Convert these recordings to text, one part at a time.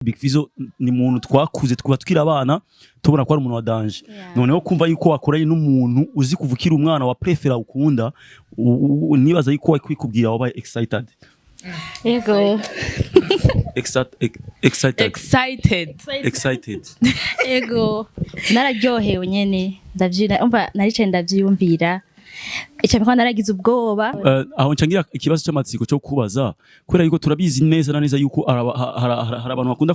Big Fizzo ni muntu twakuze twuba tukiri abana, tubona ko ari umuntu wa danger. Noneho kumva yuko wakoranye n'umuntu uzi kuva ukiri umwana wa préféra ukunda, nibaza yuko wakwikubwira wabaye excited. Yego. Excited. Excited. Excited. Yego, nararyohewe nyene, ndavyina, umva naricaye ndavyiyumvira. Icya mbere naragize ubwoba. Aho ncangira ikibazo cy'amatsiko cyo kubaza, kubera yuko turabizi neza na neza yuko hari abantu bakunda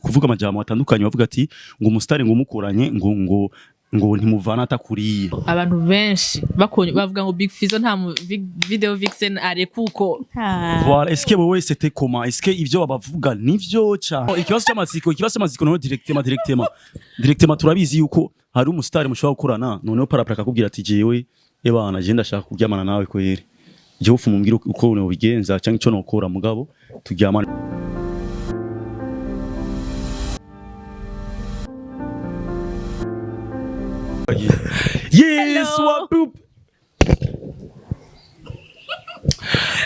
kuvuga amajambo atandukanye, bavuga ati ngo umusitari ngo umukoranye ngo ntimuvana atakuriye. Abantu benshi bakunye bavuga ngo Big Fizzo nta mu video vixen arekuko. Ah. Voilà, est-ce que wewe c'était comment? Est-ce que ivyo babavuga nivyo ca? Ikibazo cy'amatsiko noneho directement turabizi yuko hari umusitari mushobora gukorana, noneho parapara akakubwira ati: "Jewe ebana, je ndashaka kuryamana nawe kweri. Jewe ufu mumbwira uko nobigenza cyangwa ico nokora, mugabo turyamane." Yes, Hello. what up?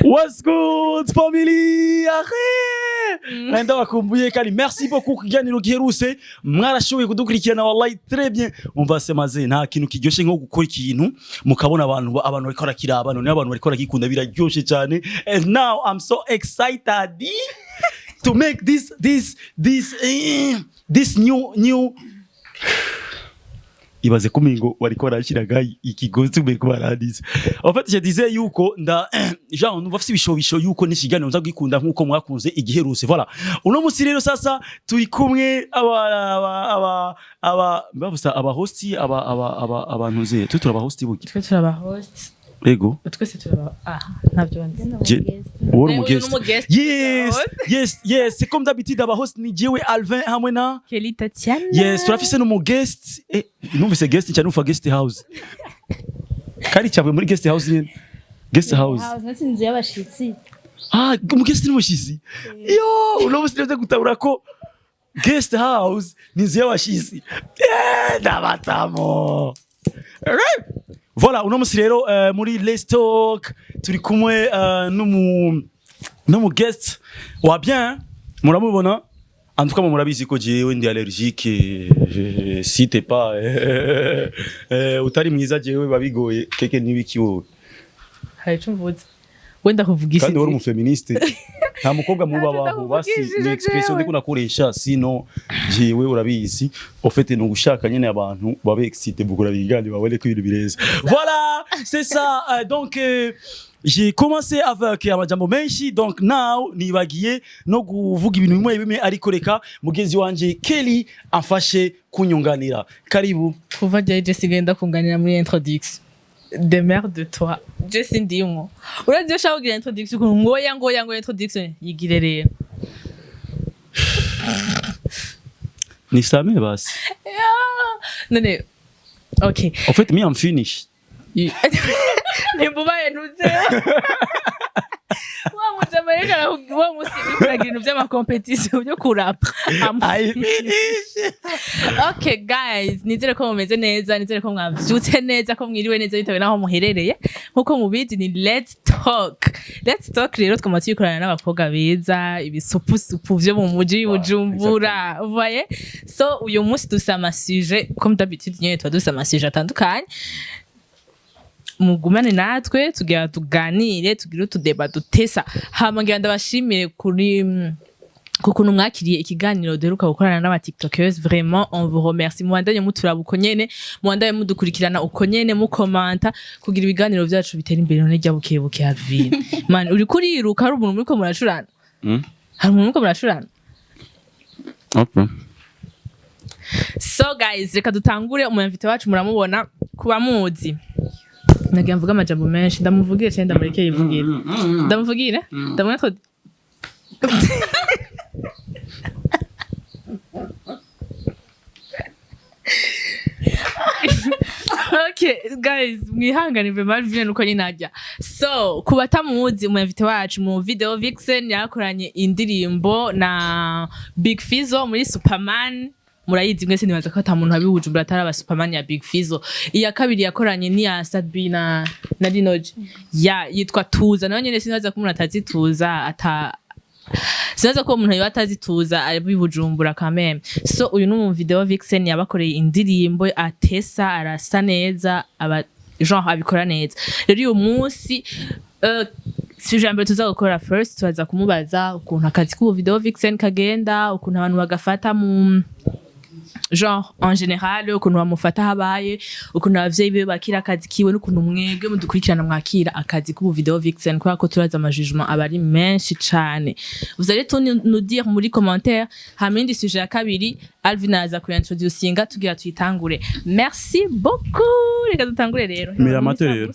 What's good, family? Arre! Ndabakumbuye kandi merci beaucoup ku kiganiro giherutse mwarashoboye kudukurikirana, wallahi très bien. Umva se maze nta kintu kiryoshe nko gukora ikintu mukabona abantu bariko barakiraba, none abantu bariko barakikunda, biraryoshe cyane. And now I'm so excited to make this new ibaze kumingo bariko barashiraga ikigozi umengo barandiza. En fait, je disais yuko nda genre numva afise ibishobisho yuko n'ikiganiro nza gikunda nkuko mwakunze igiherutse. Voilà, uno musi rero sasa turi kumwe aba bavusa aba hosti, aba abantu ze twe turaba hosti buki. Twe turaba host. Ego. Twese turaba, ah, ntabyo nzi. Wowe uri Uyu umu guest. ni umu guest. Yes, c'est comme d'habitude, aba host ni jewe Alvin hamwe na Kelly Tatiana. Yes, turafise n'umu guest. Numvise guest cyane numva guest house. Kari cyavuye muri guest house nyene. Guest house. House inzu y'abashitsi. Ah, umu guest ni umushitsi. Yo, uno musi nivyo gutabura ko guest house ni inzu y'abashitsi. Ndabatamo. Voilà, uno musi rero muri Let's Talk turi kumwe n'umu guest wa bien, muramubona. En tout cas, murabizi ko jewe ndi allergique, si t'es pas utari mwiza jewe babigoye keke nibiki wowe. Hari ico mvuze wenda kuvugisha. Kandi wari umuféministe, nta mukobwa mubabaho basi. Ndakuvugishije. Ni expression Jewe. ndiko nakoresha, sino jewe urabizi, au fait ni ugushaka nyene abantu babe excité bugura bigandi babone ko ibintu bireza. Voilà, c'est ça. Donc j'ai commencé avec amajambo menshi, donc now nibagiye no kuvuga ibintu bimwe bimwe, ariko reka mugenzi wanje Kelly amfashe kunyunganira. Karibu. Kuva ryari je sigaye ndakunganira muri introduction? Démerde toi, je sindimwo. Urazi iyo ushaka kugira introduction ukuntu ngoya ngoya ngo introduction yigire rero. Nisame basi. None okay. En fait, me, I'm finished. Nimbubaye ntuze wa mujama reka wa musi uriko uragira ibintu vy'amacompétition byo kurapa. I'm I finish. Okay guys, nizere ko mumeze neza, nizere ko mwavyutse neza, ko mwiriwe neza bitewe n'aho muherereye. Nkuko mubizi ni Let's Talk. Let's Talk rero twama tuyikorana n'abakobwa beza, ibisupusupu vyo mu muji Bujumbura, voyez. So uyu munsi dufise amasujet comme d'habitude nyene, tuba dufise amasujet atandukanye. Mugumane natwe tugira tuganire, tugire utudébat dutesa. Hama ngira ndabashimire kuri ku kuntu mwakiriye ikiganiro duheruka gukorana n'aba tiktokers. Vraiment, on vous remercie. Mubandanye muturaba uko nyene, mubandanye mudukurikirana uko nyene, mukomanta kugira ibiganiro vyacu bitera imbere. None rya buke buke, Alvin man, uriko uriruka, hari umuntu muriko muracurana? Hari umuntu muriko muracurana? Okay. So guys, reka dutangure. Umu invité wacu muramubona kuba muzi. Nagira mvuga amajambo menshi, ndamuvugire cyangwa ndamureke yivugire? Ndamuvugire, ndamwe. Okay guys, mwihangane vraiment, Alvin nuko nyine ajya. So ku batamuzi, umu invité wacu mu video vixen yakoranye indirimbo na Big Fizzo muri Superman, murayizi mwese, nibaza ko ata muntu abibujumbura atari aba Superman ya Big Fizzo. Iya kabiri yakoranye ni ya Sadbi na Linoji ya yitwa Tuza, nayo nyene sinibaza ko umuntu atazi Tuza ata Sinaza ko umuntu yoba atazituza ari Bujumbura quand même. So uyu ni umu video vixen yabakoreye indirimbo, atesa, arasa neza, aba genre abikora neza. Rero uyu munsi sujet ya mbere tuza gukora first, tubaza kumubaza ukuntu akazi k'ubu video vixen kagenda, ukuntu abantu bagafata mu genre en général, ukuntu bamufata habaye, ukuntu abavyeyi biwe bakira akazi kiwe, n'ukuntu mwebwe mudukurikirana mwakira akazi k'ubu video vixen, kubera ko turazi ama jugement aba ari menshi cane. Vous allez tout nous dire muri commentaire. Hama indi sujet ya kabiri, Alvin aza kuintroducinga tugira tuyitangure. Merci beaucoup, reka dutangure rero. Mira amate rero.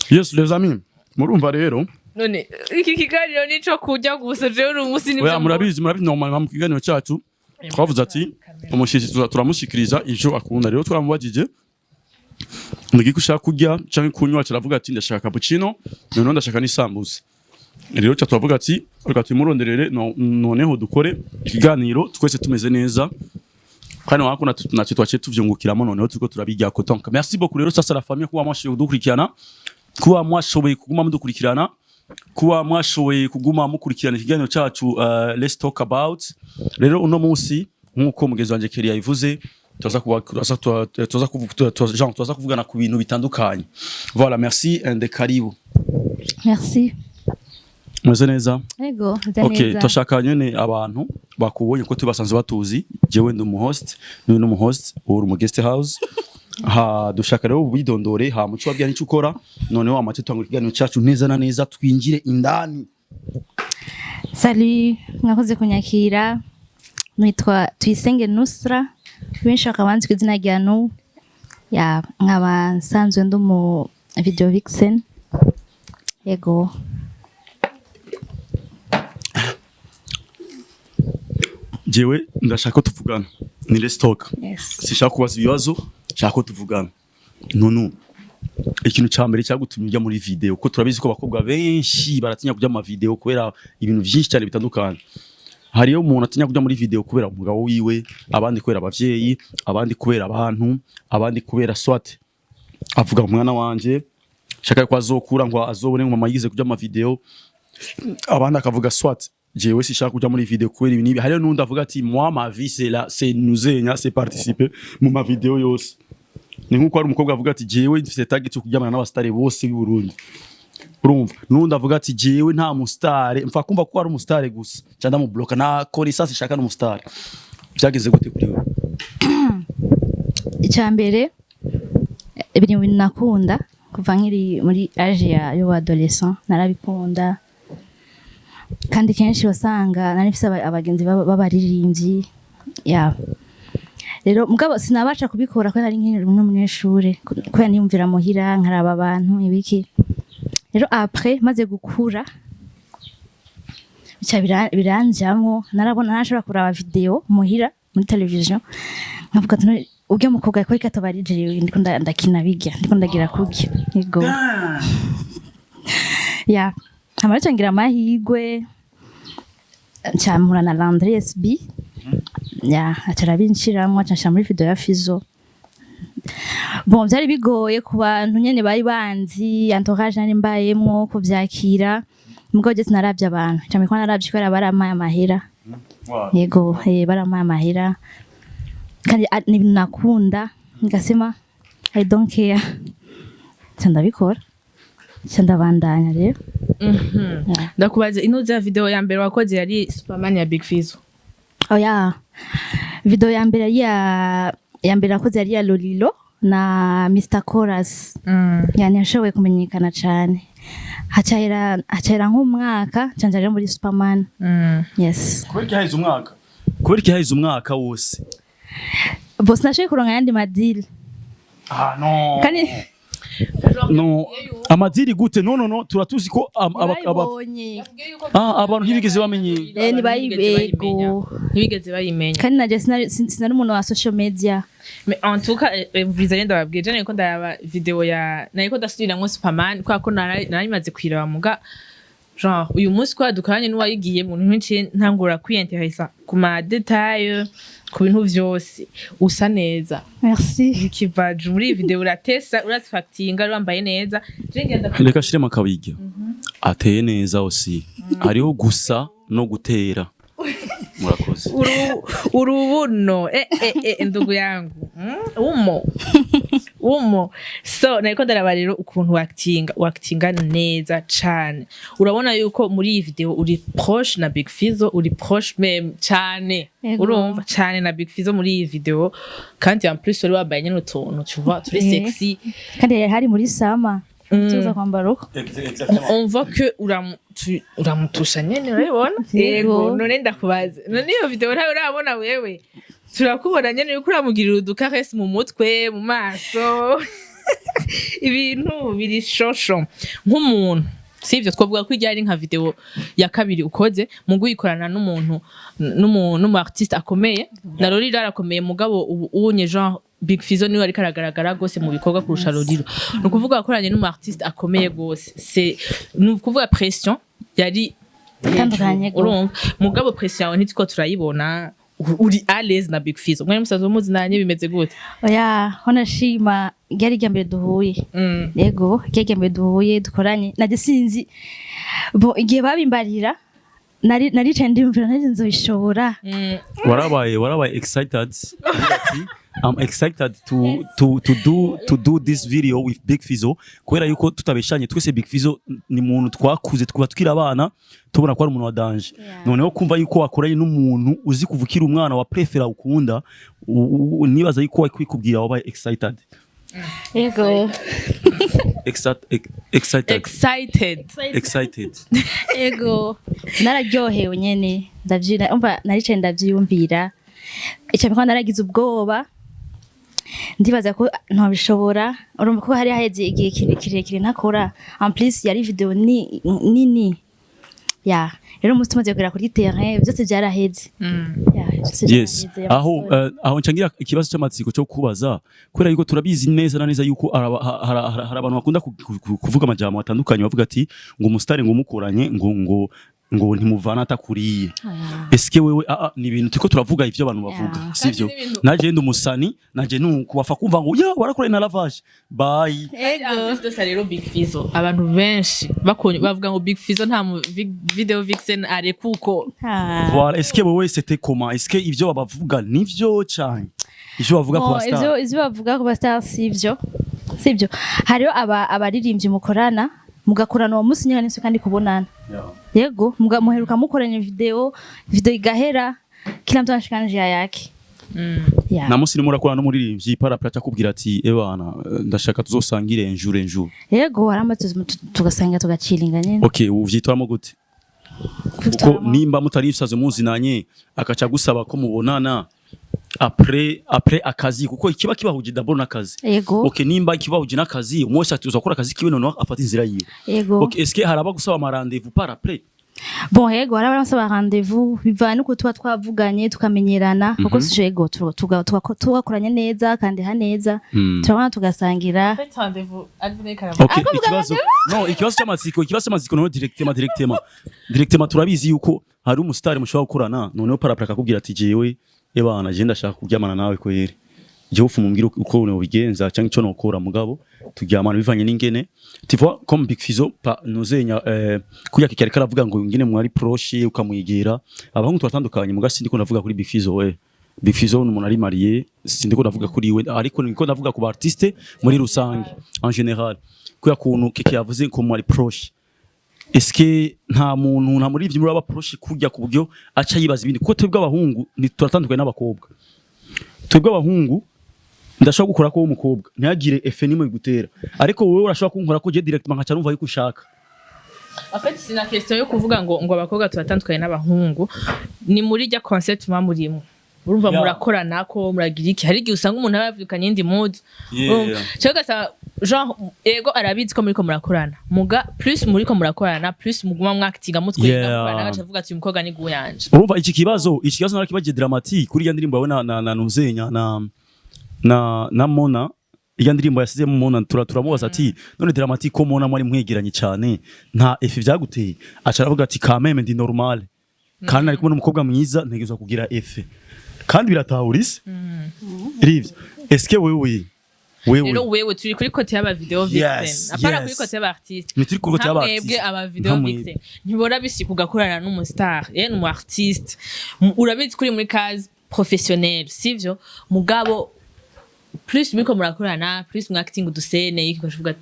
Yes, les amis, murumva rero. None iki kiganiro nico kurya gusa, jewe uri umunsi nivyo. Oya, murabizi, normalement mu kiganiro cyacu twavuze ati umushitsi turamushikiriza ivyo akunda. Rero twaramubajije nigiko ushaka kurya canke kunywa, kiravuga ati ndashaka cappuccino, noneho ndashaka n'isambusa. Rero ca turavuga ati reka tuyimuronderere, noneho dukore ikiganiro twese tumeze neza kandi wako natwe twaciye tuvyungukiramo, noneho turiko turabiryako. Donc merci beaucoup rero sasa la famille, kuba mwashoboye kudukurikirana, kuba mwashoboye kuguma mudukurikirana, kuba mwashoboye kuguma mukurikirana ikiganiro cacu Let's Talk About. Rero uno munsi, nkuko mugenzi wanje Kelly yabivuze, tuza kuba tuza tuza kuvuga genre tuza kuvugana ku bintu bitandukanye. Voilà, merci and karibu. Merci. Meze neza? Ego, nza Okay. neza. Turashaka nyene abantu bakubonye ko tubasanzwe batuzi. Jewe ndi umu host, n'uyu ni umu host, uri mu guest house. Ha dushaka rero ubidondore, ha muco wabwira n'icyo ukora, noneho amace tutangura ikiganiro cyacu neza na neza, twinjire indani. Salut, mwakoze kunyakira. Nitwa Tuyisenge Nusra, benshi bakaba banzi ku izina rya Nu. Ya, nkaba nsanzwe ndi umu video vixen. Yego. Jewe ndashaka ko tuvugana, ni let's talk. Yes. Sishaka kubaza ibibazo, nshaka ko tuvugana. None ikintu ca mbere cyagutumye ujya muri video, ko turabizi ko abakobwa benshi baratinya kujya mu ma video kubera ibintu byinshi cyane bitandukanye. Hariyo umuntu atinya kujya muri video kubera umugabo wiwe, abandi kubera abavyeyi, abandi kubera abantu, abandi kubera soit avuga umwana wanje shaka ko azokura ngo azobone ngo mama yize kujya mu ma video, abandi akavuga soit jewe sishaka kuja muri video kubera ibi n'ibi. Hariyo n'undi avuga ati moi, ma vie, c'est là, c'est nuzenya, c'est participer mu ma video yose. Ni nkuko hari umukobwa avuga ati jewe mfise target yo kuryamana n'abastare bose b'i Burundi, urumva? N'undi avuga ati jewe nta mustare mfa kumva ko ari umustare gusa ca ndamubloka, nta connaissance shaka n'umustare. Byageze gute kuri wewe? Icya mbere, biri mu bintu nakunda kuva nkiri muri âge ya y'adolescent, narabikunda kandi kenshi wasanga nari mfise abagenzi b'abaririmbyi. Ya, rero mugabo sinabasha kubikora kubera nari nkiri n'umunyeshure, kubera niyumvira muhira nkaraba abantu ibiki. Rero après maze gukura bica biranjamwo, narabona narashobora kuraba video muhira muri television nkavuga ati: "None urya mukobwa ko reka ataba ari jewe ndiko ndakina bijya, ndiko ndagira kurya?" Yego, ya, hama rero ngira amahirwe nca na Landry SB, ya, aca arabinshiramwo, aca anshira muri video ya Fizo. Bon, byari bigoye ku bantu nyene bari banzi, entourage nari mbayemwo, kuvyakira, mugabo je sinaravye abantu cyane ko naravye kubera barampaye amahera. Yego, barampaye amahera kandi ni ibintu nakunda, ngasema I don't care, nca ndabikora, nca ndabandanya rero. Yeah. Ndakubaza, ino za video ya mbere wakoze yari Superman ya Big Fizzo? Oya, video ya mbere yari ya mbere nakoze yari ya Lolilo na Mr Chorus. Yani yashoboye kumenyekana cane, hacahera nk'umwaka nca rero muri Superman. Yes. Kubera iki haheze umwaka? Kubera iki haheze umwaka wose? Bose nashoboye kuronka ayandi ma deal. Ah no. Kandi No, ama deal gute? No, no, no, turatuzi ko Ntibayibonye. Ah, abantu ntibigeze bamenye. Ntibayibego. Ntibigeze bayimenya. Kandi naje sinari umuntu wa social media. Mais en tout cas, vous allez ndababwira, je nariko ndaraba video ya, nariko ndasubiramwo Superman kubera ko nari maze kuyiraba, muga genre uyu munsi kwa dukoranye n'uwayigiye mu ntunciye ntangura kwiyenteresa ku ma détail, ku bintu vyose. Usa neza. Merci. Ikivaje muri iyi video, uratesa, uratfactinga, wambaye neza. Je ngenda Reka shiremo akabirya ateye neza aussi. Hariho gusa no gutera. Murakoze. Urubuno, ndugu yangu, umo umo. So nariko ndaraba rero ukuntu wakitinga neza cane. Urabona yuko muri iyi video uri proche na Big Fizzo, uri proche même cane. Yego. Urumva cane na Big Fizzo muri iyi video, kandi en plus wari wambaye nyene utuntu, tu vois, turi sexy. Kandi hari muri summer, tuza kwambara uko. On voit que uramutusha nyene, urabibona. Yego. Yego. None ndakubaza, none iyo video ntawe urabona wewe? Turakubona nyene uriko uramugirira udukaresi mu mutwe, mu maso, ibintu biri shosho nk'umuntu. Sivyo, twavuga ko ijya ari nka video ya kabiri ukoze mu guyikorana n'umu artiste akomeye. Na Lolilo arakomeye, mugabo ubu unye genre Big Fizzo niwe ariko aragaragara gose mu bikorwa kurusha Lolilo. Ni ukuvuga wakoranye n'umu artiste akomeye gose, c'est ni ukuvuga pression yari Itandukanye hejuru, urumva. Mugabo pression yawe ntitwo turayibona, uri à l'aise na Big Fizzo, mwari musanzwe muzinanye, bimeze gute? Oya, ho nashima ryari irya mbere duhuye. Yego, ryari irya mbere duhuye dukoranye. Najye sinzi, bo igihe babimbarira nari naricaye ndiyumvira, nari nzobishobora. Warabaye excited. Uvuga ati, "I'm excited to do this video with Big Fizzo," kubera yuko tutabeshanye twese Big Fizzo ni muntu twakuze tukuba tukiri abana tubona ko ari umuntu wa danger. Noneho kumva yuko wakoranye n'umuntu uzi kuva ukiri umwana wa préféra ukunda, nibaza yuko wakwikubwira wabaye excited. Yego. Excited. Excited. Excited. Yego, nararyohewe nyene, ndavyina, umva, naricaye ndavyiyumvira. Icyo mbikora, naragize ubwoba, ndibaza ko ntobishobora. Urumva ko hari haheze igihe kirekire ntakora, en plus yari video ni nini ya. Rero umunsi tumaze kugera kuri terrain byose byaraheze. Ya, byose byaraheze, Aho amasore. Aho ncangira ikibazo cy'amatsiko cyo kubaza, kubera yuko turabizi neza na neza yuko hari abantu bakunda kuvuga amajambo atandukanye, bavuga ati ngo umusitari ngo umukoranye ngo ntimuvana atakuriye. Eske wewe, ni ibintu turiko turavuga, ivyo abantu bavuga, sivyo? Kandi n'ibintu- Naje ndi umusani, naje nuko bafa kumva ngo ya warakoranye na Lavage, bye. En plus de ça rero, Big Fizzo abantu benshi bavuga ngo Big Fizzo nta mu video vixen arekuko. Ah. Voilà, est-ce que wewe c'était comment? Est-ce que ivyo babavuga nivyo cyane, ivyo bavuga ku Bon, ba star? Ivyo bavuga ku ba star sivyo. Hariho abaririmbyi mukorana, mugakorana uwo munsi nyine n'isi kandi kubonana. Yego, muheruka mukoranye video igahera, kila mtu anashika njia yake. Yeah. Na musi nimwe urakorana n'umuririmbyi parapra akubwira ati: "Ebana, ndashaka tuzosangire enjure enjure"? Yego, haramaze tugasanga tugacilinga nyine. Okay, uvyitwaramo gute? Kuko nimba mutari musaze muzinanye, akaca gusaba ko mubonana après akazi, kuko ikiba kibahuje d'abord n'akazi. Yego. Okay, nimba ikibahuje n'akazi, umwe wese atuza gukora akazi kiwe, noneho afata inzira yiwe. Yego. Okay, est-ce que haraba gusaba ama rendez-vous par après? Bon, yego, hari abasaba rendez-vous bivana nuko tuba twavuganye tukamenyerana, kuko sije yego tugakoranye neza kandi ha neza, turabona tugasangira. Okay, ikibazo, no, ikibazo cy'amatsiko, ikibazo cy'amatsiko noneho directement turabizi yuko hari umusitari mushobora gukorana, noneho parapra akakubwira ati: "Jewe ebana, je ndashaka kuryamana nawe kweri, jewe ufu mumbwira uko nobigenza cyangwa ico nokora, mugabo turyamana bivanye n'ingene." Tu vois, comme Big Fizzo pa nuzenya kuya kikari karavuga ngo ingene mwari proche ukamwegera. Abahungu turatandukanye, muga sindiko ndavuga kuri Big Fizzo. We, Big Fizzo ni umuntu ari marié, sindiko ndavuga kuri we, ariko niko ndavuga ku ba artiste muri rusange, en général. Kuya kuntu Keke yavuze ko mwari proche, est-ce que nta muntu, nta muri muri aba proche kujya ku buryo aca yibaza ibindi? Kuko twebwe abahungu ni turatandukanye n'abakobwa. Twebwe abahungu ndashobora gukora ko umukobwa ntihagire effet nimwe bigutera, ariko wowe urashobora kunkora ko je directement nkaca numva yuko ushaka. En fait, c'est na question yo kuvuga ngo abakobwa turatandukanye n'abahungu, ni muri rya concept muba murimo, urumva. Murakorana ko muragira iki, hari igihe usanga umuntu aba yavyukanye iyindi mood. Urumva? Cyangwa ugasanga genre ego arabizi ko muriko murakorana, muga plus muriko murakorana, plus muguma mwakitinga mutwenga, mukorana, agaca avuga ati: "Uyu mukobwa ni guyanje." Urumva iki kibazo narakibagiye Dramatique kuri ya ndirimbo yawe na Nuzenya na Mona, iya ndirimbo yasizemo Mona. Turamubaza ati: "None Dramatique, ko Mona mwari mwegeranye cyane, nta effet vyaguteye?" Aca aravuga ati: "Quand même ndi normal, kandi nari kumwe n'umukobwa mwiza, ntegerezwa kugira effet." Kandi biratahurise rivyo. Est-ce que wewe Wewe. Rero wewe, turi kuri côté y'aba video vixen, apana kuri côté y'aba artiste. Ni turi kuri côté y'aba Nka mwebwe artiste. aba video Nka mwebwe. vixen, ntibora bishika ugakorana n'umu star, n'umu artiste. Urabizi kuri muri case professionnel, sivyo? Mugabo plus muriko murakorana, plus mwacting udusene iki, ugashoboka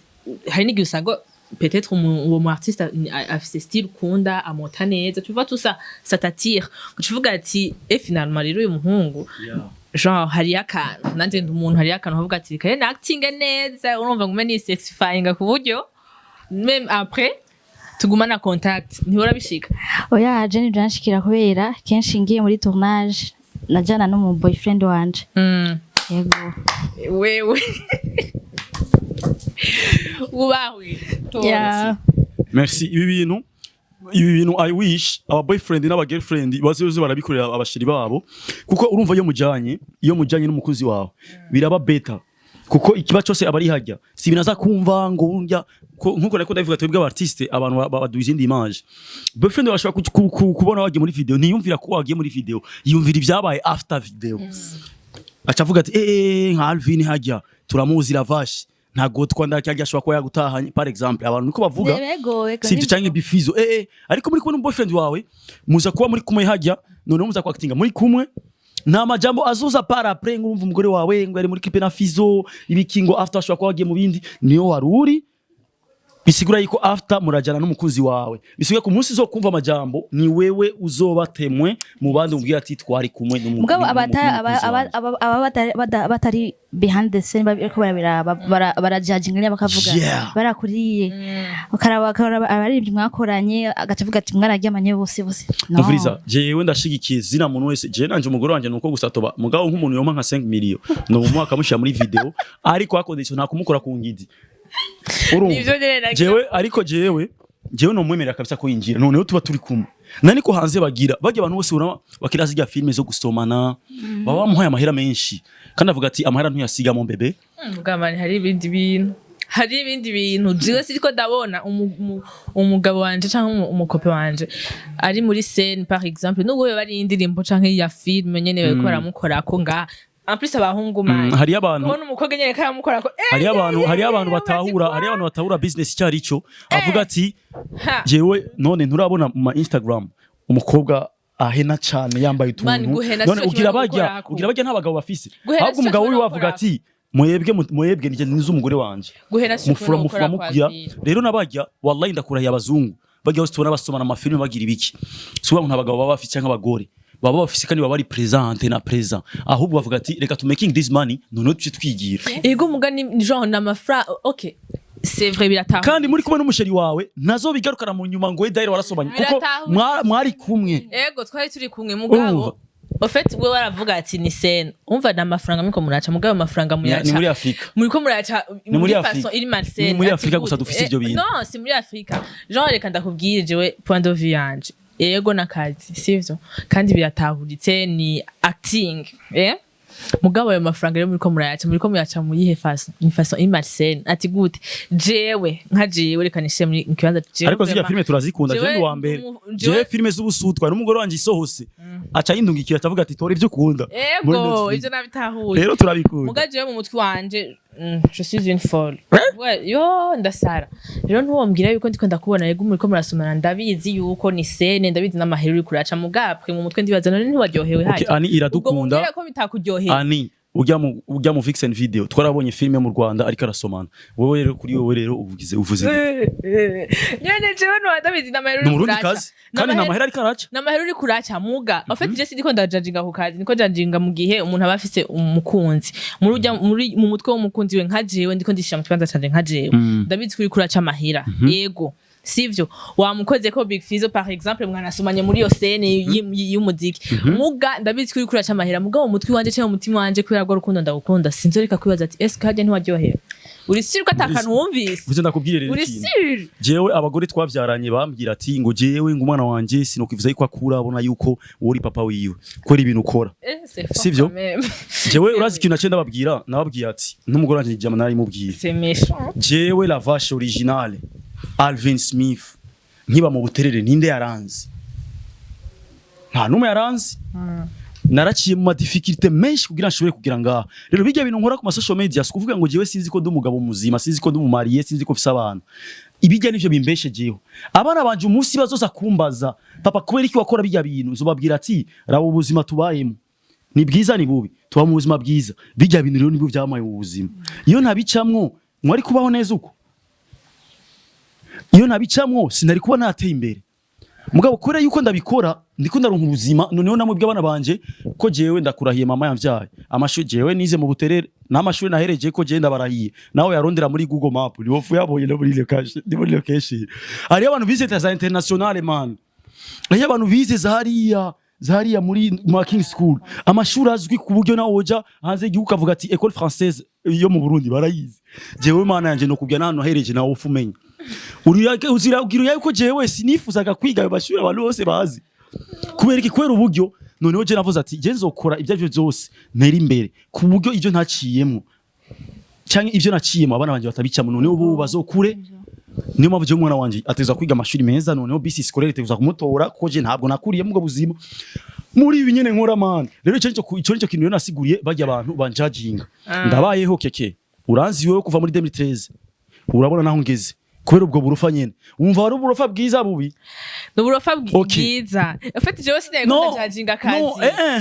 hari n'igihe usanga peut-être uwo mu artiste afise style ukunda, amota neza, tu vois, tout ça, ça t'attire, ukavuga ati: "Eh, finalement rero uyu muhungu, genre hariyo akantu nanje ndi umuntu, hariyo akantu", ukavuga ati: "Reka na acting neza", urumva, ngume ni sexifying ku buryo même après tugumana contact. Ntihora bishika? Oya, je ntibyanshikira kubera kenshi ngiye muri tournage najana n'umu boyfriend wanje. Yego. Wewe ubahwe. Yeah. Merci. Ibi bintu I wish aba boyfriend n'aba girlfriend baze barabikorera abashiri babo, kuko urumva iyo mujanye n'umukunzi wawe biraba better, kuko ikiba cyose aba ari hajya, si ibintu aza kumva ngo urya nkuko nako ndabivuga. Twebwe aba artiste, abantu baduha izindi image. Boyfriend bashobora kubona wagiye muri video, ntiyumvira ko wagiye muri video, yumvira ibyabaye after video. Aca avuga ati: "Eh, nka Alvin hajya turamuzi, Lavash ntago twanda cyangwa ashobora kuba yagutahanye", par exemple. Abantu niko bavuga. Yego. Si ibyo canke bifizo, ariko muri kumwe n'umu boyfriend wawe, muza kuba muri kumwe hajya, noneho muza kwactinga muri kumwe, nta majambo azoza par après ngo urumva umugore wawe ngo ari muri clip na Fizo ibiki, ngo after ashobora kuba wagiye mu bindi. Niyo wari uri, bisigura yuko after murajana n'umukunzi wawe, bisigura ku munsi uzokumva amajambo ni wewe uzoba témoin mu bandi, umubwira ati: "Twari kumwe Mugabo n'umukunzi wanje." aba batari behind the scene bariko barabiraba, barajudginga nyene, bakavuga barakuriye, bakaraba abaririmbyi mwakoranye, agaca avuga ati: "Mwararyamanye bose bose." No. Umviriza, jewe ndashigikiye zina muntu wese. Jewe nanje umugore wanje nuko gusa toba, mugabo nk'umuntu yompa nka 5 million no mu mwaka amushyira muri video, ariko à condition nta kumukora ku ngidi. Urumva? Nivyo nyene nagira. Jewe ariko jewe nomwemerera kabisa ko yinjira, noneho tuba turi kumwe. Nani ko hanze bagira bajya abantu bose urama bakira zirya filme zo gusomana, baba bamuhaye amahera menshi, kandi avuga ati: "Amahera ntuyasigamo, bébé." Mugamani, hari ibindi bintu jewe siriko ndabona umugabo wanje canke umukope wanje ari muri scène, par exemple, nubwo yoba ari indirimbo canke ya film nyene bariko baramukorako ngaha. En plus abahungu, man, Hariyo abantu kubona umukobwa nyene karamukorako, hariyo abantu batahura, hariyo abantu batahura business icyo ari cyo, avuga ati: "Jewe none nturabona mu ma Instagram umukobwa ahena cane yambaye Man, utuntu?" guhena None sico ugira kimwe no bajya gukorako. Ugira bajya nta bagabo bafise. Guhena Ahubwo sico umugabo kimwe wiwe no avuga gukorako. ati: Mwebwe nije nizo umugore wanje." Guhena sico Mufura kimwe no mufura gukora kwa mubwira vile. Rero nabajya, wallahi ndakurahiye, abazungu bajya bose tubona basomana amafilime bagira ibiki, si ukuvuga ngo nta bagabo baba bafise cyangwa abagore baba bafise, kandi baba bari présente na présent. Ahubwo bavuga ati: "Reka tu making this money, noneho tuce twigira." Ego, mugani genre n'amafra, ok, c'est vrai, biratahura. Kandi muri kumwe n'umusheri wawe, nazo bigarukana mu nyuma ngo we dahera warasomanye, kuko Biratahura. mwari kumwe. Ego, twari turi kumwe, mugabo Urumva? au fait we waravuga ati ni scène. Umva, ni amafaranga muriko muraca, mugabo amafaranga muyaca Ni muri Afrika. Muriko muraca Ni muri Afrika. façon iri malsaine. Ni muri Ati Afrika gusa gute? dufise ivyo bintu. Non, si muri Afrika. Genre reka ndakubwire, jewe point de vue yanje, ego n'akazi, sivyo? Kandi biratahuritse, ni acting, eh. Mugabo ayo mafaranga rero muriko murayaca mu yihe façon? Ni façon iri malsaine. Ati gute? Jewe nka jewe, reka nishe muri mu kibanza jewe Ariko zirya vraiment. filime turazikunda. Jewe Jewe ndi uwa mbere. Jewe filime z'ubusutwa n'umugore wanje isohose aca yindungikira, atavuga ati: "Tora ivyo ukunda muri Ego. Netflix." Ivyo nabitahuye. Rero turabikunda. Muga jewe mu mutwe wanje, je suis une folle. Ouais, yo ndasara rero ntiwombwira yuko ndiko ndakubona. Yego, muriko murasomana, ndabizi yuko ni scène, ndabizi n'amahera uri kuraca, muga après mu mutwe ndibaza: none ntiwaryohewe Okay, haje? Ani Ubwo iradukunda. mumbwire ko bitakuryoheye. Ani ujya mu Vixen video, twarabonye filime mu Rwanda ariko arasomana. Wowe rero, kuri wowe rero uvugize uvuze gute? Nyene jewe ntiwa ndabizi n'amahera Ni uri umurundi kuraca. kazi kandi nta mahera ariko araca. N'amahera uri kuraca, muga en fait je sindiko ndajajinga ku kazi, niko jajinga mu gihe umuntu aba afise umukunzi muri ujya muri mu mutwe w'umukunzi we. Nka jewe ndiko ndishira mu kibanza canje, nka jewe ndabizi ko uri kuraca amahera, yego, sivyo? Wamukoze ko Big Fizzo, par exemple, mwanasomanye muri iyo scène y'umuziki, muga ndabizi ko uri kuraca amahera. Muga mu mutwe wanje cyangwa mu mutima wanje, kubera rwo rukundo ndagukunda, sinzoreka kwibaza ati: "Est-ce que harya ntiwaryohewe? Uri sûr ko atakantu wumvise?" Vuze ndakubwire rero Uri ikintu. sûr? Jewe abagore twavyaranye bambwira ati ngo jewe ngo umwana wanje sinokwifuza yuko akura abona yuko wowe uri papa wiwe kubera ibintu ukora. Eh, c'est fort Sivyo? quand même. Jewe urazi ikintu naciye ndababwira? Nababwiye ati n'umugore wanje jama narimubwiye: C'est méchant. "Jewe la vache originale Alvin Smith, nkiba mu Buterere, ninde yaranze? Nta numwe yaranze. Naraciye mu ma difficultés menshi kugira nshobore kugira ngaha. Rero bijya bintu nkora ku ma social media, si kuvuga ngo jewe sinzi ko ndi umugabo muzima, sinzi ko ndi umu marié, sinzi ko mfise abana. Ibijya nivyo bimbeshejeho. Abana banje umunsi bazoza kumbaza: "Papa, kubera iki wakora bijya bintu?" Nzobabwira ati: "Raba ubuzima tubayemo, ni bwiza, ni bubi? Tuba mu buzima bwiza. Bijya bintu rero nibyo byamaye ubu buzima. Iyo ntabicamwo, mwari kubaho neza uko? Iyo ntabicamwo, sinari kuba nateye imbere. Mugabo kubera yuko ndabikora, ndiko ndaronka ubuzima. Noneho namwe bw'abana banje ko jewe ndakurahiye, mama yamvyaye, amashuri jewe nize mu Buterere, n'amashuri nahereje ko jewe ndabarahiye, nawe yarondera muri Google Map niwo yabonye no muri location, ni muri location. Hariyo abantu bize za international, man. Hariyo abantu bize za hariya muri ma King School, amashuri azwi ku buryo nawe woja hanze y'igihugu ukavuga ati école française yo mu Burundi barayizi. Jewe, mana yanje, no kubya n'ahantu nahereje nawe ufu umenya. Uzirabwira yuko jewe sinifuzaga kwiga ayo mashuri abantu bose bazi. Kubera iki? Kubera uburyo. Noneho je navuze ati je nzokora ibyo arivyo byose ntera imbere, ku buryo ibyo ntaciyemo canke ibyo naciyemo abana banje batabicamo. Noneho ubu bazokure. Niyo mpamvu jewe umwana wanje ateza kwiga amashuri meza. Noneho bisi scolaire iteza kumutora, kuko je ntabwo nakuriye mu bwo buzima muri ibi nyene nkora, man. Rero ico nico kintu rero nasiguriye bajya abantu banjajinga. Ndabayeho keke, uranzi wewe kuva muri 2013, urabona naho ngeze kubera ubwo burofa nyene. Wumva wari uburofa bwiza, bubi? Ni uburofa bwiza. En fait, jewe sinari No. ndajajinga akazi. No,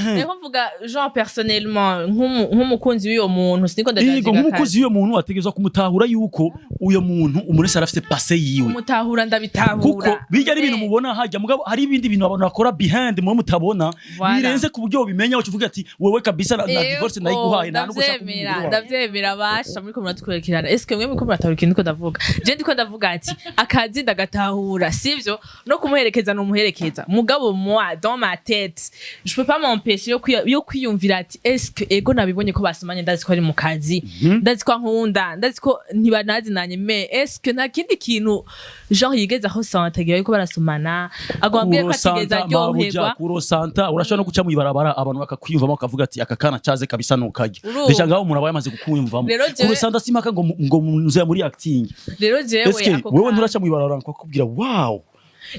Nariko mvuga genre personnellement, nk'umukunzi w'uyo muntu, siniko Yego. ndajajinga Nk'umukozi akazi. w'uyo muntu ategerezwa kumutahura yuko uyo muntu umuntu wese arafite passé yiwe. Kumutahura ndabitahura. Kuko bijya ari ibintu mubona hajya, mugabo hari ibindi bintu abantu bakora behind mwe mutabona, birenze ku buryo ubimenya, uca uvuga ati wewe kabisa na divorce ndayiguhaye, nta nubwo ushaka Ndavyemera. kumubwira. Ndavyemera. Basha muriko muratwerekerana, eske mwe muriko muratahura ikintu ndiko ndavuga? Je ndiko ndavuga ati akazi ndagatahura, sivyo? No kumuherekeza numuherekeza, mugabo moi, dans ma tête, je peux pas m'empêcher yo kwiyumvira ati est-ce que ego nabibonye ko basomanye, ndazi ko ari mu kazi, ndazi ko ankunda, ndazi ko ntibanazinanye, mais est-ce que nta kindi kintu genre yigeze aho santa yuko barasomana, agomba ambwire ko atigeze Kurosanta mabuja, aryoherwa? Kurosanta urashobora no guca mw'ibarabara, abantu bakakwiyumvamo, bakavuga ati aka kana caze kabisa nukajya. Urumva. Déjà ngaho umuntu aba yamaze kukwiyumvamo. Rero Kurosanta simaka ngo nzoya muri acting. Rero jewe Eske ako wewe nturaca mw'ibarabara bakakubwira wow?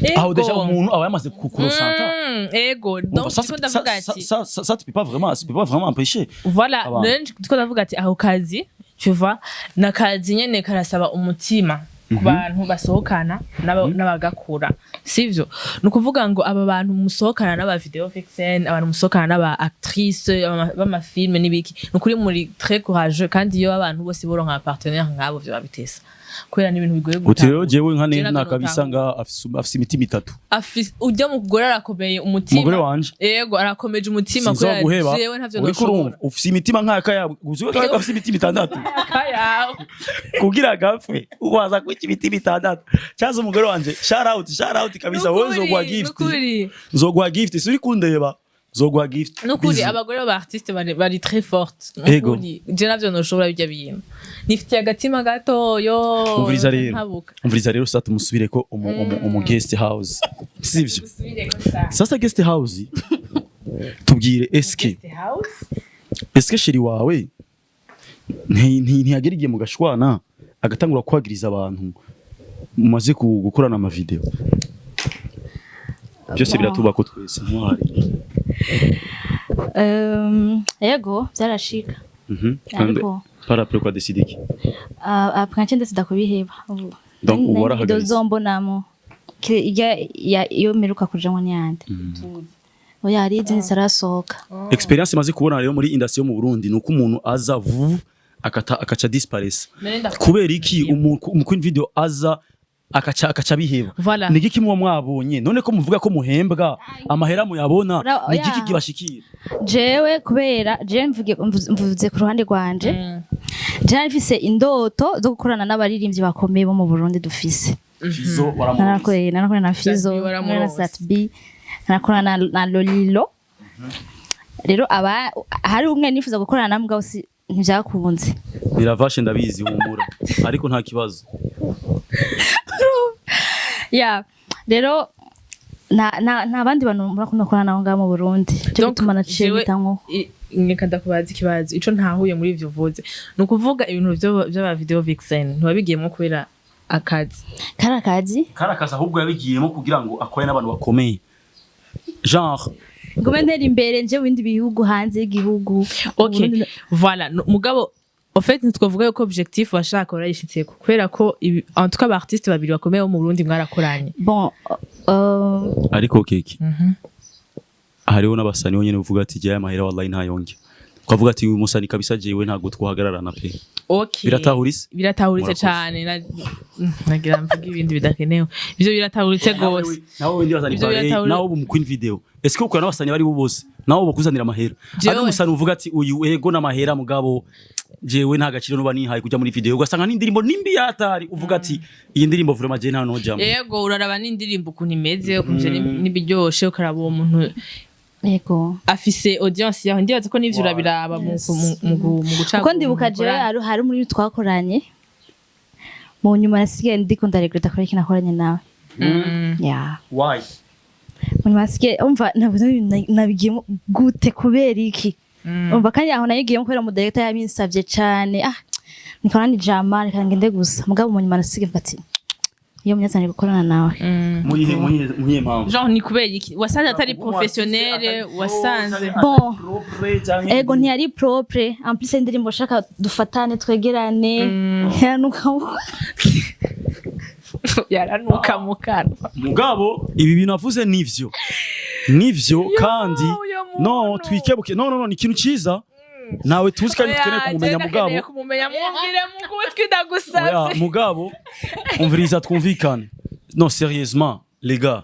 Ego. Aho déjà umuntu aba yamaze kukurosanta. Ego, donc ndiko ndavuga ati Ça, tu peux pas vraiment empêcher voilà. Abantu. Rero ndiko ndavuga ati aho kazi, tu vois, nakazi nyene karasaba umutima ku bantu basohokana n'abagakura, sivyo? Ni ukuvuga ngo aba bantu musohokana n'aba video vixen, abantu musohokana n'aba actrice b'ama films n'ibiki, ni ukuri muri très courageux. Kandi iyo abantu bose boronka partenaire nk'abo, vyo babitesa, kubera n'ibintu bigoye. Uti rero jewe nka Jewe nena navyo kabisa notahura. nga afise imitima itatu. Afise ujya mugore arakomeye umutima. Umugore wanje. Yego, arakomeje umutima, kubera Sinzoguheba. jewe ntavyo Uriko urumva noshobora. ufise imitima nk'aka yawe, uzi ko afise imitima itandatu. Akayawe. Kugira gapfe waza kwica imitima itandatu. Cyaza umugore wanje, shout out, shout out kabisa. Wowe nzoguha gift. Nukuri. Nzoguha gift, si uri kundeba, nzoguha gift. Nukuri. Bisous. Abagore b'aba artiste bari très forte. Ego. Nukuri je navyo noshobora bijya bintu, nifitiye agatima gato yo. Umviriza rero. Ntabuka. Umviriza rero, sasa tumusubireko umu guest house, sivyo? Sasa guest house, tubwire, eske chéri wawe ntiyagera igihe mugashwana agatangura kwagiriza abantu mumaze gukorana ama vidéo? Byose biratubako twese ntwari. Yego, byarashika. Ariko Par après quoi décider iki? Après nce ndetse ndakubiheba ubu. Donc, ubu Nari warahagaritse. video zombonamo ijya iyo mperuka kujamwo n'iyandi. Oya, hari izindi zitarasohoka. Experience maze kubona rero muri industry yo mu Burundi nuko umuntu aza vuba akata akaca disparaisse. Kubera iki umu queen video aza akaca biheba? Voilà. Ni igiki muba mwabonye none ko muvuga ko muhembwa amahera muyabona? Ni igiki Oya. kibashikira? Jewe kubera jewe mvuze ku ruhande rwanje, jewe mfise indoto zo gukorana n'abaririmbyi bakomeye bo mu Burundi dufise. Fizo waramuzi? Narakoreye na Fizo. Sat B. Narakoreye na Waramuronse. Sat B, narakorana na Lolilo. Rero aba hari umwe nifuza gukorana na mugabo si ntibyakunze. Biravashe, ndabizi, humura, ariko nta kibazo. Ya, rero nta bandi bantu murakunda gukorana nabo ngaha mu Burundi, cyo Donc, gituma naciye jewe mpita reka ndakubaza ikibazo. Ico ntahuye muri ivyo uvuze, ni ukuvuga ibintu vy'aba video vixen ntiwabigiyemo kubera akazi? Kari akazi. Karakazi, ahubwo yabigiyemo kugira ngo akore n'abantu bakomeye, genre Ngume ntera imbere, nje mu bindi bihugu, hanze y'igihugu. Ok, Uburundi. voilà. Mugabo en fait ntitwavuga yuko objectif washaka warayishitseko, kubera ko en tout cas aba artiste babiri bakomeye bo mu Burundi mwarakoranye. Bon, Ariko keke, hariho n'abasani nyene uvuga ati: "Jya amahera wallahi ntayonge," ukavuga ati: "Uyu musani kabisa jewe ntabwo twahagararana pe." Biratahuritse? Biratahuritse. Murakoze. Cane. Nagira mvuge ibindi bidakenewe, ivyo biratahuritse gose. Nawe wenda basani Ivyo pare nawe ubu mu Queen Video, est-ce que ukora n'abasani bari bo bose nawe bokuzanira amahera? Ari umusani uvuga ati: "Uyu ego n'amahera, mugabo jewe nta gaciro nuba nihaye kuja muri video," ugasanga n'indirimbo nimbi yatari, uvuga ati: "Iyi ndirimbo vraiment je nta nojamwo." Yego, uraraba n'indirimbo ukuntu imeze, ukuntu n'ibiryoshe, ukaraba uwo muntu afise audience yaho. Ndibaza ko n'ivyo urabiraba mu gucagura Kuko ndibuka umuntu jewe mukorana. hari muri twakoranye, mu nyuma nasigaye ndiko ndaregreta kubera iki nakoranye nawe. Ya. Why? Mu nyuma nasigaye umva nabuze nabigiyemo gute, kubera iki? Umva, kandi aho nayigiyemo kubera umu director yabinsavye cane. Ah, nikora ni jama, reka ngende gusa. Mugabo mu nyuma nasigaye mvuga ati: "Iyo munyazanire gukorana nawe." Muyihe mpamvu? Genre ni kubera iki wasanze atari professionnel, wasanze Bon. Ego, ntiyari propre. En plus indirimbo shaka dufatane, twegerane, yaranuka. Yaranuka mu kanwa. Mugabo ibi bintu avuze nivyo kandi Uyo no muntu. twikebuke. No, no, no, ni ikintu ciza nawe tuzi kandi dukeneye kumumenya, mugabo kumumenya, mumbwire mu gutwi. Oya, Ndagusavye. Mugabo umviriza, twumvikane. No, sérieusement les gars,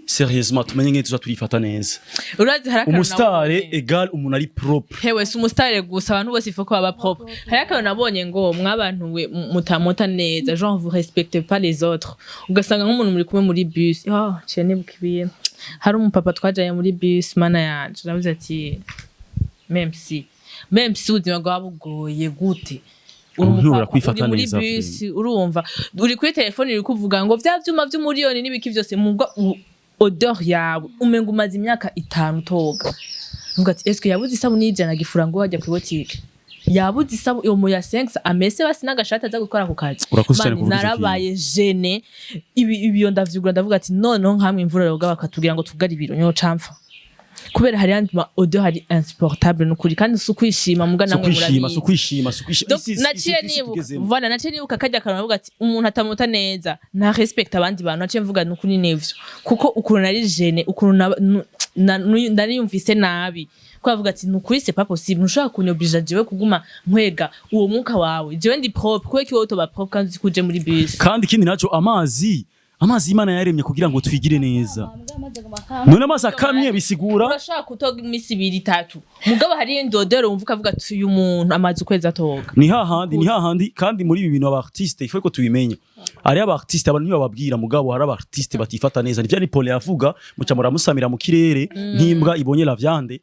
sérieusement, tumenye ngene tuza turifata neza. Urazi hari akantu Umusitare nabonye. égal umuntu ari propre. Hewe, si umusitare gusa, abantu bose ifo ko baba propre. Hari akantu nabonye ngo mwabantu we mutamota neza, genre vous respectez pas les autres. Ugasanga nk'umuntu muri kumwe muri bus, oh, ciye nibuka ibintu. Hari umupapa twajanye muri bus, mana yanje, navuze ati: Même si ubuzima bwaba bugoye gute, uri Umuntu umupapa, kwifata uri muri neza, bus, urumva uri kuri telefone, uri kuvuga ngo vya vyuma vy'umuriyoni n'ibiki vyose, mubwo odeur yawe umenga umaze imyaka 5 utoga. Uvuga ati: "Eske yabuze isabuni y'ijana gifura ngo wajya kuri botike, yabuze isabu iyo mu ya 5 amese basi n'agashati aza gukora ku kazi?" Urakoze cyane Mani, kuvuga ico. Narabaye gêné. Ibi ibiyo ndavyugura, ndavuga ati: "Noneho nkamwe imvura yoga bakatubwira ngo tugare ibiro, nyoca mpfa," kubera hari yandi ma odeur hari insupportable nukuri. Kandi si ukwishima muga Si namwe ukwishima, si murabizi. ukwishima, si ukwishima. Donc, Isi naciye isi nibuka tugezemo. Voilà, naciye nibuka kajya kantu, navuga ati: "Umuntu atamuta neza, nta respect abandi bantu." Naciye mvuga nukuri nivyo, kuko ukuntu nari gêné, ukuntu nariyumvise nabi, ko avuga ati: "Nukuri c'est pas possible, ntushobora kunyobija jewe kuguma nkwega uwo mwuka wawe. Jewe ndi propre, kubera ko wowe utoba propre kandi uzi ko uje muri bus?" Kandi ikindi naco, amazi Imana yaremye kugira ngo twigire neza. None amazi akamye bisigura Urashobora kutoga iminsi 2, 3, mugabo hari iyindi odeur wumva ukavuga ati: "Uyu muntu amaze ukwezi atoga." Ni hahandi, ni hahandi. Kandi muri ibi bintu aba artiste il faut ko tubimenya. Hari aba artiste, abantu ntibababwira, mugabo hari aba artiste batifata neza. Nivyo ni Paul yavuga, muca muramusamira mu kirere nk'imbwa ibonye la viande.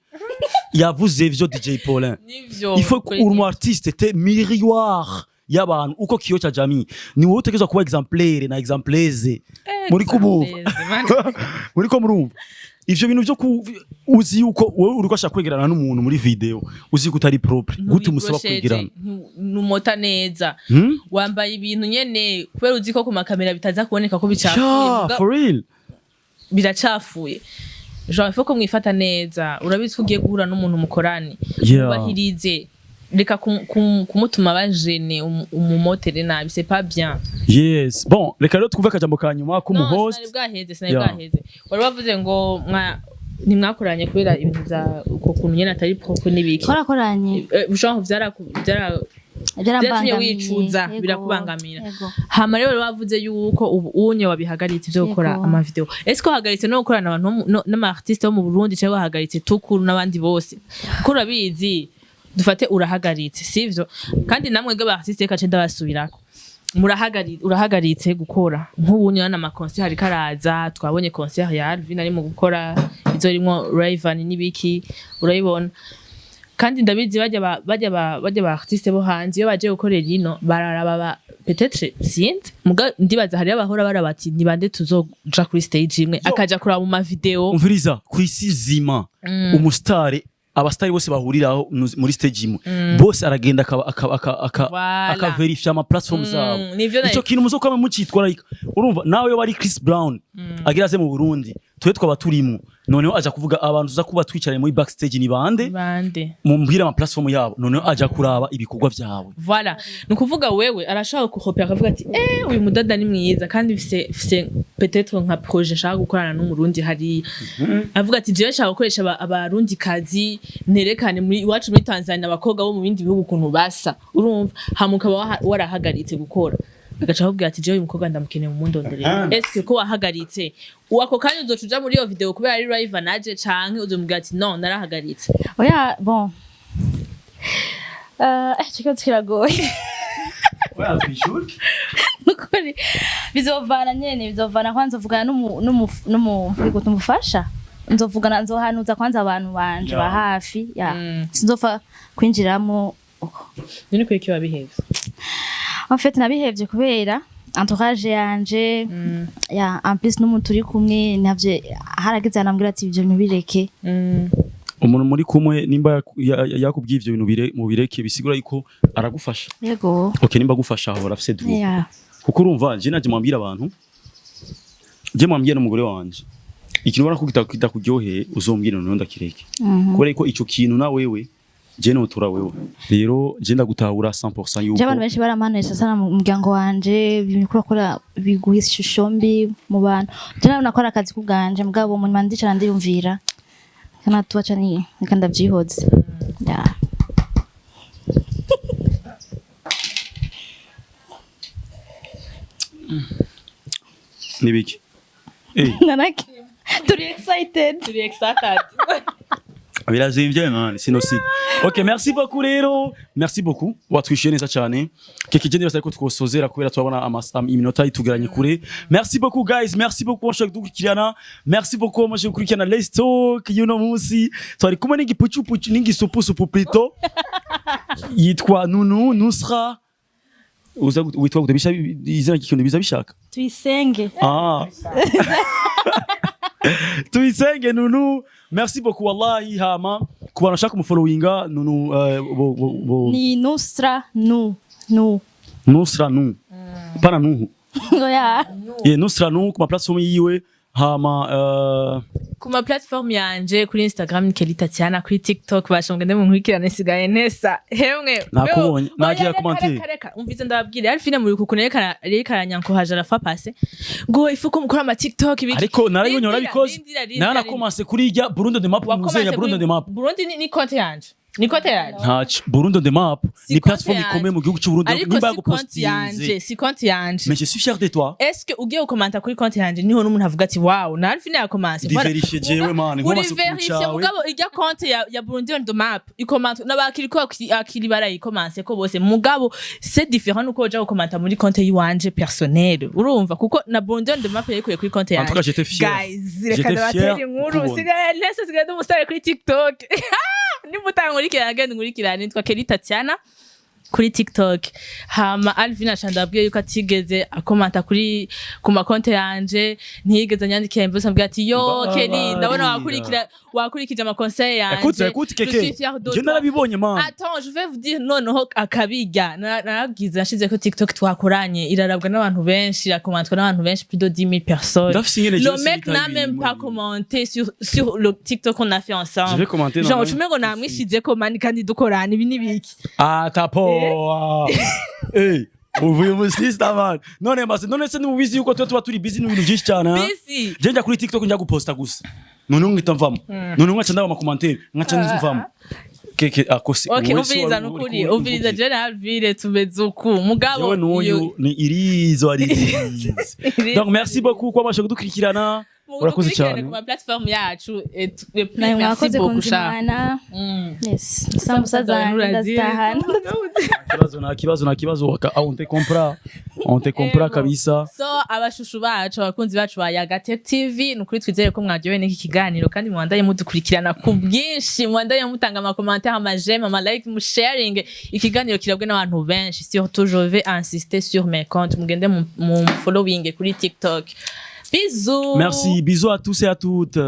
Yavuze vyo DJ Paulin. Nivyo. Il faut ko uri umu artiste, t'es miroir y'abantu, uko kioo cha jamii, ni wowe utegerezwa kuba exemplaire na exemplaire. Muri kumumva, muri ko murumva ivyo bintu vyo ku uzi yuko wowe uriko ashaka kwegerana n'umuntu muri video, uzi ko utari propre, gute umusaba kwegerana? Numota neza, wambaye ibintu nyene kubera uzi ko ku makamera bitaza kuboneka ko bicafuye. Yeah, for real. Biracafuye. Genre il faut ko mwifata neza. Urabizi ko ugiye guhura n'umuntu mukorane, ubahirize, reka kumutuma ba gêné, umumotere nabi, c'est pas bien. Yes, bon, reka rero twumve akajambo ka nyuma No, k'umuhost. sinari bwaheze, sinari bwaheze. Wari wavuze ngo ntimwakoranye kubera ibintu vya uko kuntu nyene atari propre n'ibiki. Twarakoranye. Genre vyara vyatumye Byarambangamiye. wicuza, Yego, birakubangamira. Yego. Hama rero bavuze yuko ubu unye wabihagaritse ivyo gukora ama video. Ese ko wahagaritse no gukorana abantu n'ama artiste bo mu Burundi, cyangwa wahagaritse tukuru n'abandi bose? Kuko urabizi, dufate urahagaritse, sivyo? Kandi namwe bw'aba artiste, reka ce ndabasubirako, urahagaritse gukora. Nk'ubu nyana ama concert hariko araza, twabonye concert ya Alvin ari mu gukora izo rimwo Rayvan n'ibiki, urayibona. Kandi ndabizi bajya ba artiste bo hanze, iyo baje gukorera ino bararaba ba peut-être, sinzi, muga ndibaza hari abahora baraba ati: "Ni bande tuzoja kuri stage imwe?" Akaja kuraba mu ma video. Umviriza, ku isi zima, umusitari, abasitari bose bahuriraho muri stage imwe, bose aragenda Voilà. akaverifya ama platform zabo. Nivyo. Ico kintu muzokwama mucitwararika. Urumva nawe yo bari Chris Brown agira aze mu Burundi. Twe twaba turimo, noneho aja kuvuga abantu tuza kuba twicaranye muri backstage ni bande? Bande? Mumbwire ama platform yabo, noneho aja kuraba ibikorwa vyawe. Voilà, ni ukuvuga wewe arashaka kuhopera akavuga ati: "Eh, uyu mudada ni mwiza kandi mfise peut-être nka projet nshaka gukorana n'Umurundi hariya." Avuga ati: "Jewe nshaka gukoresha abarundi kazi, nerekane muri iwacu muri Tanzania abakobwa bo mu bindi bihugu ukuntu basa." Urumva, hama ukaba warahagaritse gukora, agaca akubwira ati: "Jewe uyu mukobwa ndamukeneye, mu mundonderere." Est-ce ko wahagaritse ako kanya uzoca uja muri iyo video kubera ari live naje, canke uzomubwira ati: "No, narahagaritse"? Oya, bon, ico kibazo kiragoye. Nukuri bizovana nyene, bizovana. Kwanza nzovugana n'umu n'umufasha, nzovugana, nzohanuza kwanza abantu banje ba hafi ya. Sinzopfa kwinjiramo uko. None kubera iki wabihevye? En fait, nabihevye kubera entourage yanje ya, en plus n'umuntu turi kumwe ntavyo harageze anambwira ati: "Ivyo bintu bireke." Umuntu muri kumwe nimba yakubwiye ivyo bintu mu bireke, bisigura yuko aragufasha. Yego. Okay, nimba agufasha aho arafise droit. Kuko urumva je naje mwambwira abantu, je mwambwira n'umugore wanje, ikintu ubona ko kitakuryoheye uzombwira, noneho ndakireke. Kubera ko ico kintu na wewe je notora wewe, rero je ndagutahura 100% yuko Je abantu benshi baramanisha sana mu muryango wanje, ibintu kurakora biguha ishusho mbi mu bantu. Je nabona ko ari akazi kubwanje, mugabo mu nyuma ndicara ndiyumvira kana tuwaca ni reka ndavyihoze ya. Nibiki? Nanaki turi excited. Turi excited. Birazimvye man, sino si. Ok, merci beaucoup rero, merci beaucoup, watwishyuye neza cyane. Keke, je ndibaza ko twosozera kubera turabona iminota itugeranye kure. Merci beaucoup guys, merci beaucoup washaka gukurikirana, merci beaucoup wamaze gukurikirana Let's Talk y'uno munsi. Twari kumwe n'igipucupucu n'igisupusupu plutôt yitwa Nunu Nusra. Uza witwa gute? Bisha izina ry'ikintu biza bishaka. Tuyisenge. Ah. Tuyisenge Nunu. Merci beaucoup wallahi. Hama ku bantu bashaka kumufollowinga Nunu, bo, Ni Nusra nu nu. Nusra Nu. Pana Nuhu. Oya. Ye Nusra Nu ku ma platform yiwe, hama Ku ma platform yanje, kuri Instagram ni Kelly Tatiana, kuri TikTok bashonge ndemo nkurikirane, sigaye nesa hemwe. Nakubonye, nagira Oya, reka, commentaire. reka, reka umvize ndababwira, Alphine muri kuku nerekana yerekana nyankohaje la fois passée ngo il faut ko mukora ama TikTok ibiki. Ariko narabibonye. Rindira, Warabikoze. rindira, rindira. Narakomanse kuri irya Burundi the map. Wakomanse Muzenya Burundi the map. Burundi ni konti yanje, ni konti yanje. Ntaco, Burundi the map Si ni konti platform yanje. ikomeye mu gihugu cy'u Burundi. Ariko Nimba si konti yanje, yagupostinze. si konti yanje. Mais je suis fier de toi. Est-ce que ugiye gukomanta kuri konti yanje niho n'umuntu avuga ati: "Wow, na Alphine yakomanse"? Ndi vérifié jewe man, Uri nkomase ku vérifié cawe. Mugabo irya konti ya Burundi on the map ikomanta n'abakiri ko akiri barayikomanse ko bose, mugabo c'est différent nuko uja gukomanta muri konti yiwanje personnel, urumva, kuko na Burundi on the map yayikuye kuri konti En yanje. tout cas, j'étais fier. Guys, reka J'étais ndabatera fier inkuru. kukubona. Sigaye nese, sigaye ndi umusore kuri TikTok. Nimba utankurikirana, genda unkurikirane, nitwa Kelly Tatiana kuri TikTok. Hama Alvin aca ndabwiye yuko atigeze akomanta kuri ku makonte yanje, ntiyigeze anyandikira inbox ambwira ati: "Yo Kelly, ndabona wakurikira, wakurikije ama conseil yanje." Écoute, écoute Je Keke. suis fière de Je toi. narabibonye man. Attends, je vais vous dire, noneho akabirya narabwize nashize ko TikTok twakoranye irarabwa n'abantu benshi, irakomantwa n'abantu benshi, plus de 10 000 personnes. Ndafise ingene Le jewe mec n'a sinitaye même ibintu pas muri- commenté sur le TikTok qu'on a fait ensemble. Je vais commenter Genre, normalement. ucumengo namwishizeko mani kandi dukorana ibi n'ibiki. Ah, tapoa. Eh, uvuye mu sister man. None mbase, none se nimubizi yuko tuba turi busy n'ibintu byinshi cyane, ha? Busy. Je njya kuri TikTok, njya guposta gusa. Noneho ngita mvamo. Noneho nkaca ndaba ama commentaire, nkaca mvamo. Keke akose. Okay, umviriza nukuri, umviriza, je na Alvire tumeze uku. Mugabo Jewe n'uyu ni irizo arizi. Donc merci beaucoup kwa bashe kudukurikirana. Urakoze cyane. Ku ma platform yacu et puis Nawe merci mwakoze beaucoup sha. kunzimana. Yes, sambusa zanjye ndazitahana. Kibazo na kibazo na kibazo on te comprend. On te comprend Ego. kabisa. So abashushu bacu, abakunzi bacu ba Yaga Tech TV, ni ukuri twizere ko mwaryohewe n'iki kiganiro kandi mubandaye mudukurikirana ku bwinshi, mubandaye mutanga ama commentaire, ama j'aime, ama like, mu sharing ikiganiro kirabwe n'abantu benshi. Surtout je vais insister sur mes comptes, mugende mu following kuri TikTok. Bisous. Merci, bisous à tous et à toutes.